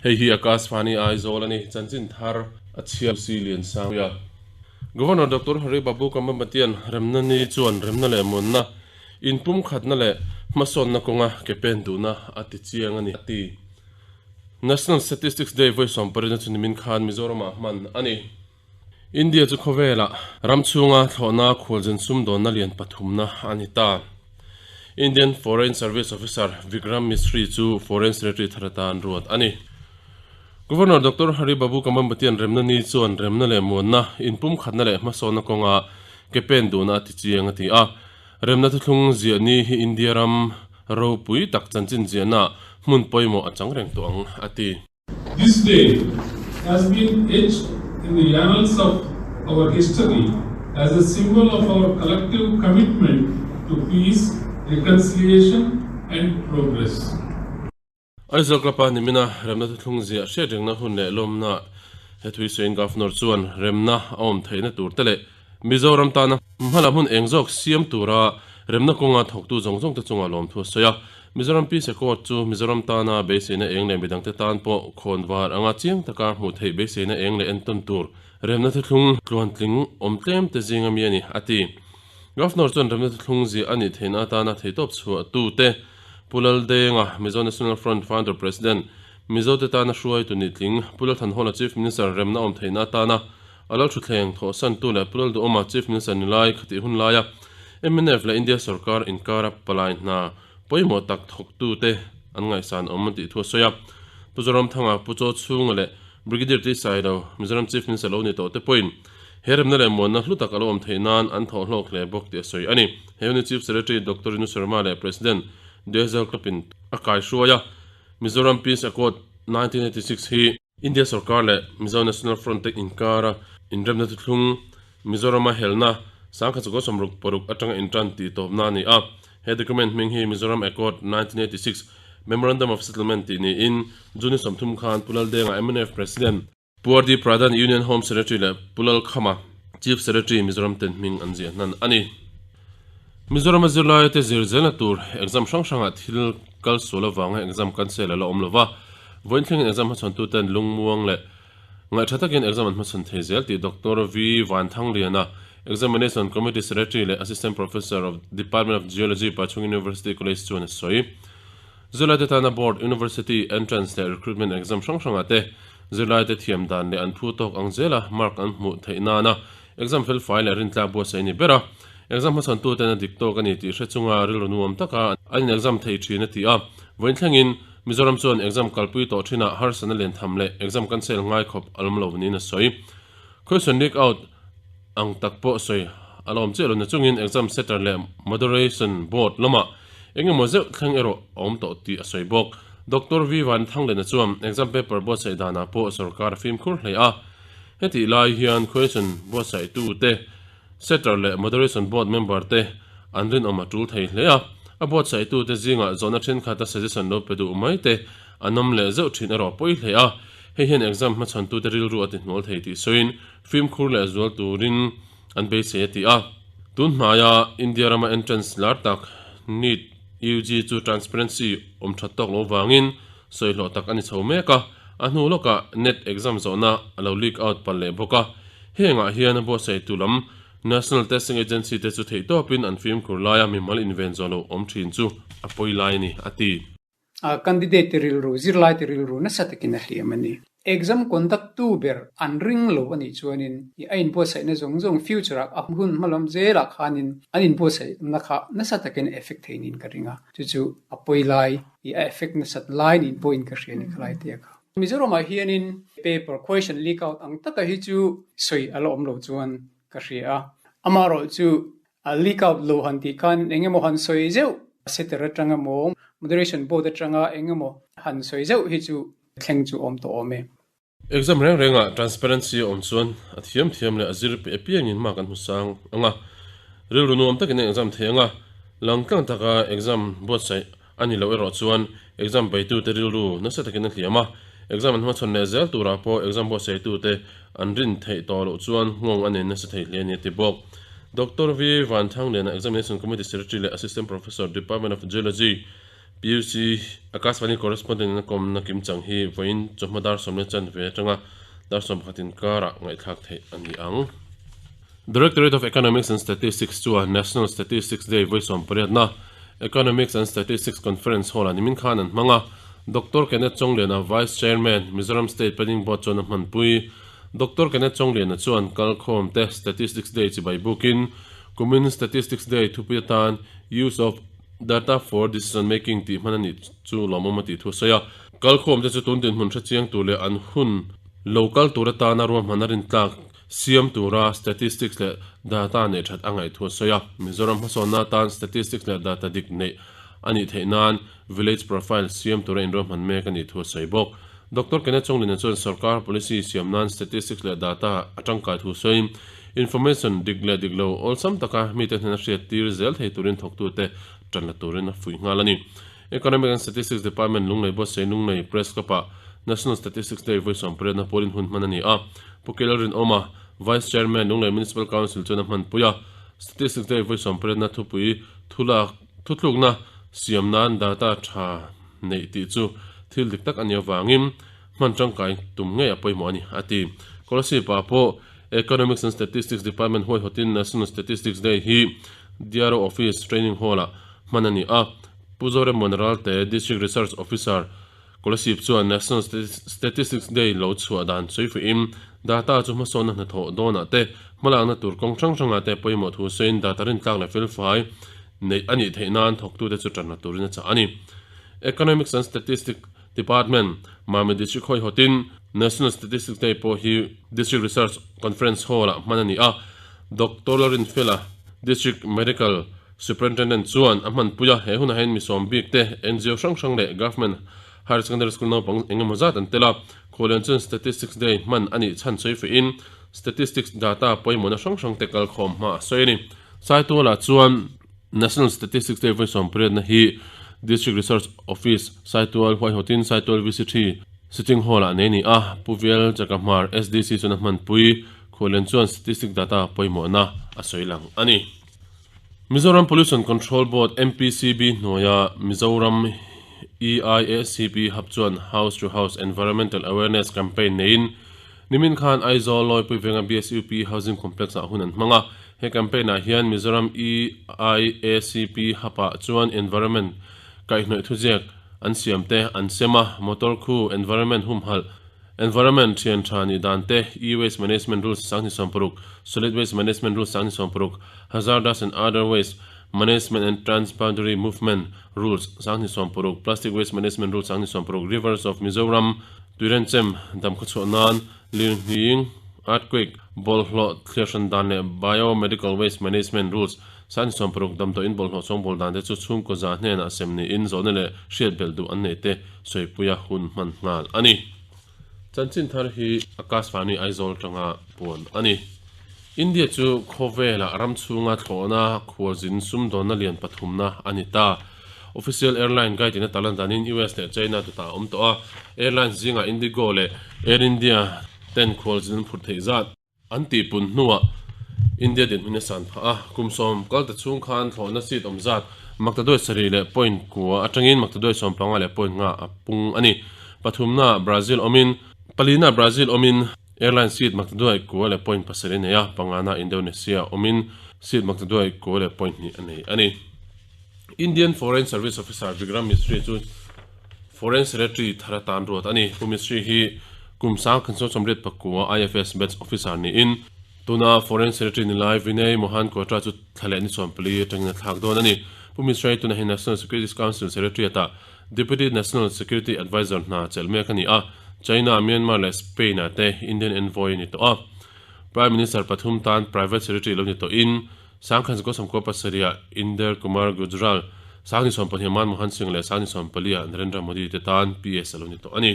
Hei hi Akashvani Aizawl a ni, chanchin thar a chhiar si Liansangpuia. Governor Doctor Hari Babu Kambhampatian remna ni chuan remna leh muanna, inpumkhatna leh hmasawnna kawnga ke pen duhna a ti chiang a ni, a ti. National Statistics Day vawi sawmpariatna chu nimin khan Mizoramah hman a ni. India chu khawvelah ram chhunga thlawhna khualzin sumdawnna lian pathumna a ni ta. Indian Foreign Service Officer Vikram Misri chu Foreign Secretary thar atan ruat a ni. Governor Doctor Hari Babu Kambhampatian remna ni chuan remna leh muanna, inpumkhatna leh hmasawnna kawnga ke pen duhna a ti chiang a ti a. Remna thuthlung ziah ni hi India ram ropui tak chanchin ziahnaah hmun pawimawh a chang reng tawh ang a ti. This day has been etched in the annals of our history as a symbol of our collective commitment to peace, reconciliation and progress. Aizawl Club-a nimina remna thuthlung ziah hriat rengna hun leh lawmna he thui sawiin Governor chuan remna a awm theihna tur te leh Mizoram tana hmalam hun eng zawk siam tura remna kawnga thawktu zawng zawngte chungah lawmthu a sawi a. Mizoram Peace Accord chu Mizoram tana beiseina eng leh midangte tan pawh khawn var anga chiang taka hmuh theih beiseina eng leh entawn tur remna thuthlung tluantling awm tlem te zinga mi a ni, a ti. Governor chuan remna thuthlung ziah a nih theihna atana theihtawp chhuahtute Pu Laldenga, Mizo National Front Founder President, Mizote tana hruaitu nitling Pu Lalthanhawla Chief Minister remna awm theihna atana A lo thutthleng thawhsantu leh Pu Lalduhawma Chief Minister ni lai khatih hun laia mnf leh India sorkar inkara palai hna pawimawh tak thawktute an ngaihsan awm an tih thu a sawi a. Pu Zoramthanga, Pu Chaw Chhunga leh Brigadier T Sailo, Mizoram Chief Minister lo ni tawh te pawhin he remna leh muanna hlu tak a lo awm theih nan an thawh hlawk hle bawk tih a sawi a ni. He hun hi Chief Secretary Doctor Rinu Sharma leh President Dezal Club-in a kaihruai a, Mizoram Peace Accord 1986 hi India sorkar leh Mizo National Front te inkara inremna thuthlung Mizorama helna 1966 atanga intan tih tawpna a ni a. He document hming hi Mizoram Accord 1986 Memorandum of Settlement tih niin June 30 khan Pu Laldenga mnf President, Pu RD Pradhan Union Home Secretary leh Pu Lalkhama Chief Secretary Mizoram ten hming an ziah hnan a ni. Mizorama zirlaite zir zelna tur exam hrang hrangah thil kal sual avanga exam cancel a la awm lova, vawiin thlengin exam hmachhawntu ten lungmuang leh ngaihṭha takin exam an hmachhawn thei zel tih Doctor V Vanthangliana, Examination Committee Secretary leh Assistant Professor of Department of Geology, Pachhung University College chuan a sawi. Zirlaite tana Board, University Entrance leh Recruitment exam hrang hrangah te zirlaite thiam dan leh an phu tawk ang zela mark an hmuh theih nana Exam fel fai leh rintlak buatsaih a ni ber a, exam hmachhawntu ten a dik tawk a ni tih hre chunga rilru nuam taka an in exam thei thin a ti a. Vawiin thlengin Mizoram chuan exam kalpui tawh thinah harsatna len tham leh exam cancel ngai khawp a lawm lo niin a sawi. Question leak out ang tak pawh sawi a la awm chiah lo na chungin exam setter leh moderation board lamah eng emaw zeuh thleng erawh a awm tawh tih a sawi bawk. Doctor V Vanthanglen-a chuan exam paper buatsaih danah pawh sorkar a fimkhur hle a. Hetih lai hian question buatsaihtute, setter leh moderation board member te an rinawm a tul thei hle a, a buatsaihtute zingah zawhna thenkhat a suggestion lo pe duh mai te an awm leh zeuh thin erawh a pawi hle a, hei hian exam hmachhawntute rilru a tihnual thei tih sawiin fimkhur leh zual turin an beisei a ti a. Tun hnaia India rama entrance lar tak NEET UG chu transparency awm that tawk lo vangin sawi hlawh tak a ni chho mek a, a hnu lawkah net exam zawhna a lo leak out palh leh bawk a, hengah hian a buatsaihtu lam National Testing Agency te chu theihtawpin an fimkhur laia mimal inven zawh loh awm thin chu a pawi lai a ni, a ti. A candidate te rilru, zirlai te rilru nasa takin a hliam a ni. Exam conduct tu ber an ring lo a nih chuanin i a inbuatsaihna zawng zawng future ah a hun hmalam zelah khanin an inbuatsaihna kha nasa takin a effect thei niin ka ring a, chu chu a pawi lai i a effect nasat lai niin pawhin ka hria a ni khalai te a kha. Mizoramah hianin paper question leak out ang taka hi chu sawi a la awm lo chuan ka hria a, amaherawh chu a leak out lo han tih khan eng emaw han sawi zeuh setter atanga emaw moderation board atanga eng emaw han sawi zeuh hi chu thleng chu awm tawh awm e. Exam reng rengah transparency a awm chuan a thiam thiam leh a zir pe apiangin mark an hmu sang ang a, rilru nuam takin an exam thei ang a, langtlang taka exam buatsaih a ni loh erawh chuan exam beitute rilru nasa takin a hliam a, exam an hmachhawn leh zel turah pawh exam buatsaihtute an rin theih tawh loh chuan nghawng a nei nasa thei hle a ni a ti bawk. Doctor V Vanthangliana Examination Committee Secretary leh Assistant Professor, Department of Geology, PUC Akashvani correspondent in a kawmna kimchang hi vawiin chawhma dar sawmna chanve atanga dar 11 inkarah ngaihthlak theih a ni ang. Directorate of Economics and Statistics chuan National Statistics Day vawi sawmpariatna Economics and Statistics Conference Hall-ah nimin khan an hmang a, Doctor Kenneth Chawngliana Vice Chairman, Mizoram State Planning Board chuan a hmanpui. Doctor Kenneth Chawngliana chuan kalkhawm te Statistics Day chibai bukin kumin Statistics Day thupui atan Use of Data for Decision Making tih hman a nih chu lawmawm a tih thu a sawi a. Kalkhawm te chu tun dinhmun hrechiang tur leh an hun lo kal tur atana ruahman a rintlak siam tura statistics leh data neih that a ngaih thu a sawi a. Mizoram hmasawnna atan statistics leh data dik neih a nih theih nan village profile siam tura inruahman mek a nih thu a sawi bawk. Doctor Kenneth Chonglina chuan sorkar policy siam nan statistics leh data a tangkai thu sawiin information dik leh dik lo awlsam taka mite hnena hriat tir zel thei turin thawktute tan la turin a fuih nghal a ni. Economic and Statistics Department Lunglei Buatsaih Lunglei Press Club-ah National Statistics Day vawi sawmpariatna pawlin hun hman a ni a. Pu Kelal Rinawma, Vice Chairman, Lunglei Municipal Council chuan a hmanpui a. Statistics Day vawi sawmpariatna thupui thulak thuthlukna siam nan data tha neih tih chu thil dik tak a nih avangin hman tangkai tum ngei a pawimawh a ni, a ti. Kolasib-ah pawh Economics and Statistics Department huaihawtin National Statistics Day hi DRO Office Training Hall-ah hman a ni a. Pu Zoremon Ralte, District Research Officer, Kolasib chuan National Statistics Day lo chhuah dan sawifuihin data chu hmasawnna hnathawh dawnah te, hmalakna tur kawng hrang hrangah te pawimawh thu sawiin data rintlak leh felfai neih a nih theih nan thawktute chu tanna turin a chah a ni. Economics and Statistics Department, Mami District hawihawtin National Statistics Day pawh hi District Research Conference Hall-ah hman a ni a, Doctor Lalrinfela, District Medical Superintendent chuan a hmanpui a, he hunah hian mi sawm bik te, NGO hrang hrang leh Government Higher Secondary School naupang eng emaw zat an tel a. Khualian chuan Statistics Day hman a nih chhan sawi fehin Statistics data pawimawhna hrang hrang te kalkhawm hma a sawi a ni. Saitualah chuan National Statistics Day vawi sawmpariatna hi District Research Office, Saitual huaihawtin Saitual VC3 Sitting Hall-ah nei a ni a, Pu Vial Chakamar SDC chuan a hmanpui. Khualian chuan Statistics data pawimawhna a sawi lang a ni. Mizoram Pollution Control Board, MPCB, hnuaia Mizoram EIACP Hub chuan House to House Environmental Awareness Campaign neiin nimin khan Aizawl Lawipui venga BSUP Housing Complex-ah hun an hmang a. He campaign-ah hian Mizoram EIACP Hub-ah chuan environment kaihhnawih thuziak an siamte an sem a, motor khu environment humhalh Environment thian tha nih dan te, E-Waste Management Rules 2016, Solid Waste Management Rules 2016, Hazardous and Other Waste Management and Transboundary Movement Rules 2016, Plastic Waste Management Rules 2016, Rivers of Mizoram, Tuirenchem, Damkhawchhuah nan, Lirnghing, Earthquake, Bawlhhlawh thliarhran dan leh Biomedical Waste Management Rules 2016, Damdawiin bawlhhlawh chawngbawl dan te chu chhungkaw za hnenah sem niin zawhna leh hriatbelh duh an neih te Sawipuia hun hman nghal a ni. Chanchin thar hi Akashvani Aizawl tanga puan a ni. India chu khawvelah ram chhunga thlawhna khualzin sumdawnna lian pathumna a ni ta. Official airline guide in a talan danin US leh China tutah a awm tawh a, airlines zingah Indigo leh Air India ten khualzin an phurh theih zat. An tihpun hnuah India dinhmun a san phah a, kum sawm kal ta chhung khan thlawhna seat awm zat maktaduai sarih leh point kua atangin maktaduai sawm panga leh point nga a pung a ni. Pathumnaah Brazil awmin, palinaah Brazil awmin airline seat maktaduai kua leh point pasarih a nei a, panganaah Indonesia awmin seat maktaduai kua leh point hnih a nei a ni. Indian Foreign Service Officer Vikram Misri chu Foreign Secretary thar atan ruat a ni. Pu Misri hi kum sang khan sawm sawmriat pakua IFS Batch Officer niin tuna Foreign Secretary ni lai Vinay Mohan Kwatra chu thla leh ni sawmpali atangin a thlak dawn a ni. Pu Misri hi tuna hi National Security Council Secretariat-ah Deputy National Security Adviser hna chelh mek a ni a, China, Myanmar leh Spain-ah te Indian Envoy a ni tawh a. Prime Minister pathum tan Private Secretary lo ni tawhin Sangkhan Gosam Kua pasarihah Inder Kumar Gujral, Sangni sawmpahnih Manmohan Singh leh Sangni sawmpaliah Narendra Modi te tan PS a lo ni tawh a ni.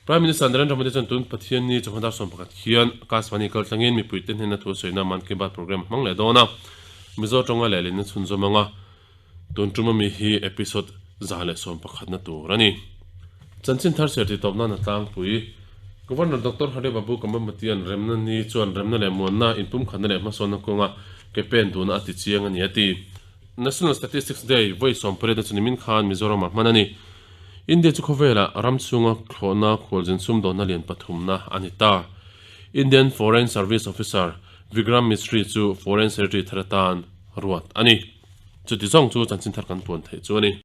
Prime Minister Narendra Modi chuan tun Pathianni chawhma dar 11 khian Akashvani kal tlangin mipuite hnena thu sawina Mann Ki Baat programme hmang leh dawn a, Mizo tawnga lehlinna chhunzawm anga tun tum ami hi episode 111 na tur a ni. Chanchin thar ser tih tawp nan a tlangpui. Governor Doctor Hari Babu Kambhampatian remna ni chuan remna leh muanna, inpumkhatna leh hmasawnna kawnga ke pen duhna a ti chiang a ni a ti. National Statistics Day vawi sawmpariatna chu nimin khan Mizoramah hman a ni. India chu khawvelah ram chhunga thlawhna khualzin sumdawnna lian pathumna a ni ta. Indian Foreign Service Officer Vikram Misri chu Foreign Secretary thar atan ruat a ni. Chuti zawng chu chanchin thar kan puan theih chu a ni.